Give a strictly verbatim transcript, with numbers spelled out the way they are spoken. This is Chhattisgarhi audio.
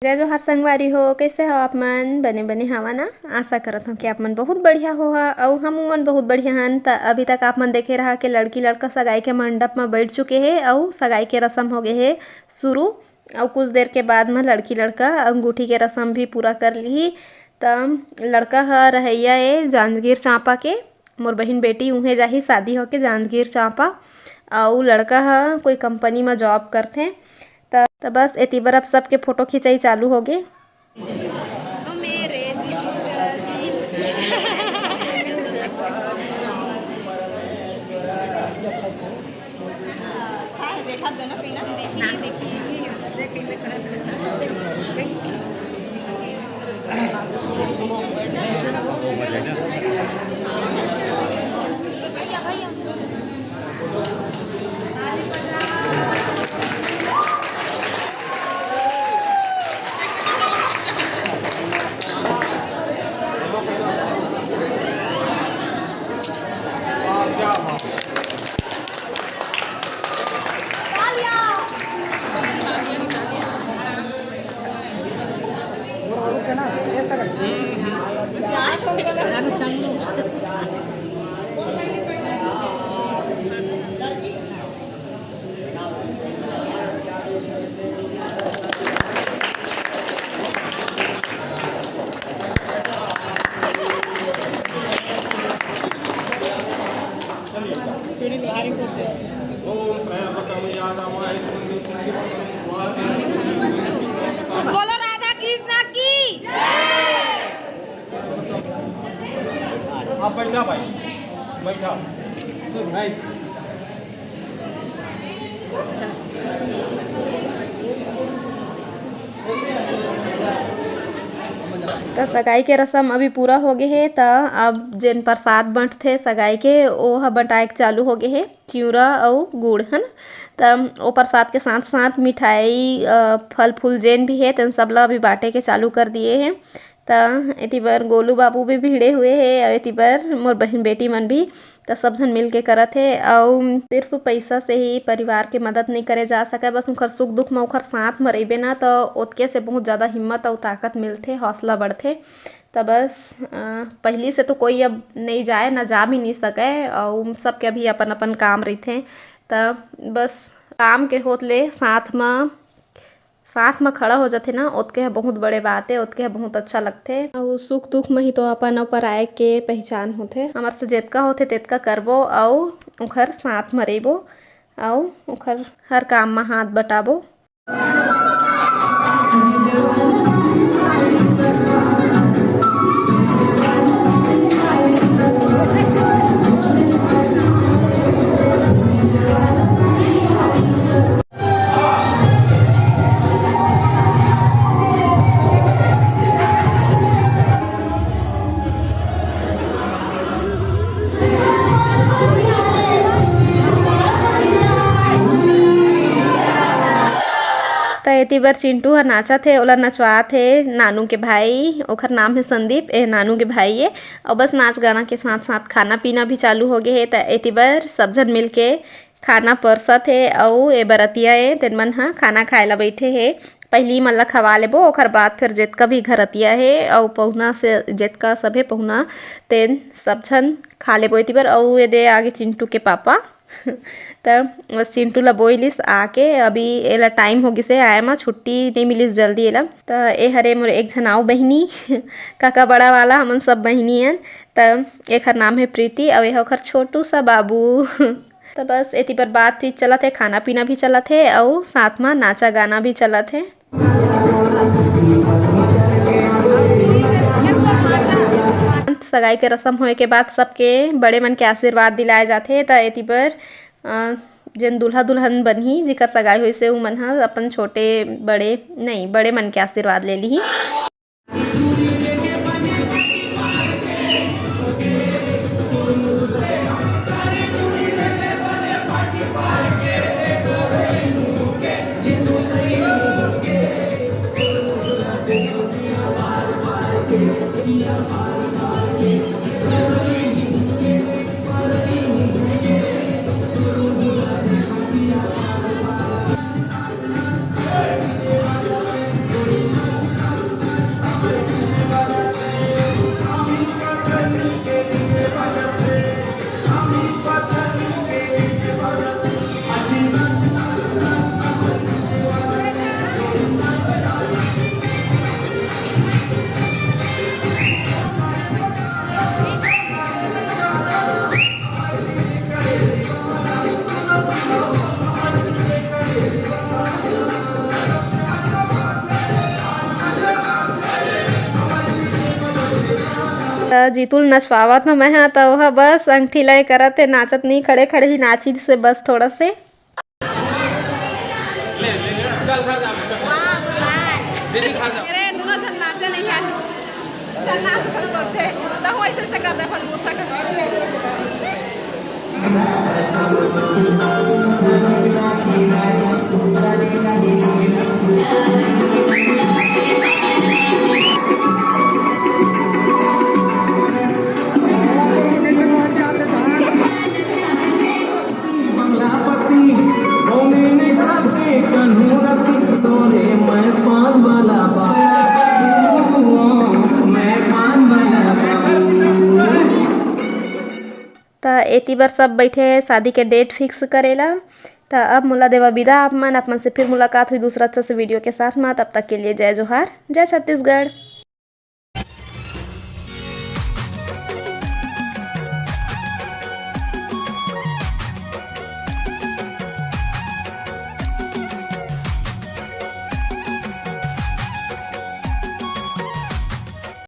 जय जोहार संगवारी हो, कइसे हो आप मन? बने बने हवा ना? आशा करत हव कि आप मन बहुत बढ़िया होहा अउ हमू मन बहुत बढ़िया हन। त अभी तक आप मन देखे रहा कि लड़की लड़का सगाई के मंडप म बइठ चुके हे अउ सगाई के रसम हो गे हे शुरू। अउ कुछ देर के बाद म लड़की लड़का अंगूठी के रसम भी पूरा कर लिही। त लड़का ह रहइया ए जांजगीर चांपा के, मोर बहिन बेटी उहें जाही शादी होके जांजगीर चांपा। अउ लड़का ह कोई कंपनी म जॉब करथे। त, त बस एती बर अब सबके फोटो खिंचाई चालू हो गे। ओ मेरे जीजा जी। अच्छा है, देखा दोनों कहीं ना। बोलो राधा कृष्णा की। आप बैठा भाई, बैठा। तो भाई। त सगाई के रसम अभी पूरा हो गे हे, त अब जेन प्रसाद बंटथे सगाई के, ओ ह बंटाए के चालू हो गे हे, चिउरा अउ गुड़, है ना। त ओ प्रसाद के साथ साथ मिठाई, अ, फल फूल जेन भी हे, तेन सब ल अभी बांटे के चालू कर दिए हे। त एती बर गोलू बाबू भी भिड़े हुए हे, अउ एती बर मोर बहिन बेटी मन भी। त सब झन मिल के करत हे, अउ सिर्फ पैसा से ही परिवार के मदद नहीं करे जा सकय। बस उखर सुख दुख म उखर साथ म रहिबे ना, त ओतके से बहुत ज़्यादा हिम्मत अउ ताकत मिलथे, हौसला बढ़थे। त बस, अ, पहिली से तो कोई अब नहीं जाए, ना जा भी नहीं सकय, अउ सबके अभी अपन अपन काम रहिथे। त बस काम के होत ले साथ म, साथ म खड़ा हो जाथे ना, ओतके ह बहुत बड़े बात हे, ओतके ह बहुत अच्छा लगथे। अउ सुख दुख म ही तो अपन अउ पराए के पहिचान होथे। हमर से जेतका होथे तेतका करबो, अउ उखर साथ म रहिबो, अउ उखर हर काम म हाथ बटाबो। त एती बर चिंटू ह नाचत हे, ओला नचवात हे नानू के भाई, ओखर नाम हे संदीप, ए नानू के भाई ए। अउ बस नाच गाना के साथ साथ खाना पीना भी चालू हो गे हे। त एती बर सब झन मिल के खाना परसत हे, अउ ए बरतिया ए, तेन मन ह खाना खाए ला बइठे हे। पहिली मन ला खवा लेबो, ओखर बाद फेर जेतका भी घरतिया हे अउ पहुना से जेतका सभे पहुना, तेन सब झन खा लेबो एती बर। अउ एदे आगे चिंटू के पापा। त बस चिंटू ला बोइलिस आके, अभी एला टाइम हो गिस हे आए म, छुट्टी नइ मिलिस जल्दी एला। त ए हरे मोर एक झन अउ बहिनी, काका बड़ा वाला, हमन सब बहिनी अन। त एखर नाम हे प्रीति, अउ एहा ओखर छोटू सा बाबू। त बस एती बर बातचीत चलत हे, खाना पीना भी चलत हे, अउ साथ म नाचा गाना भी चलत हे। सगाई के रसम होए के बाद सबके बड़े मन के आशीर्वाद दिलाए जाथे। त एती बर, अ, जेन दूल्हा दुल्हन बनही, जेकर सगाई होइस हे, उमन ह अपन छोटे बड़े, नहीं, बड़े मन के आशीर्वाद ले लिही। त जीतू ल नचवावत हंव मैं हा, त ओहा बस अंगठी ला ए करत हे, नाचत नहीं, खड़े खड़े ही नाचिस हे बस थोड़ा से। अरे, दोनों झन नाचे नहीं है। चल, नाच कर सोचे। त वैसे से कर दे, फलमूसा कर। त एती बर सब बैठे हे शादी के date fix करे ला। त अब मोला देवा बिदा, आप मन, आप मन से फिर मुलाकात हुई दूसरा अच्छा से video के साथ मा। तब तक के लिए जय जोहार, जय छत्तीसगढ़।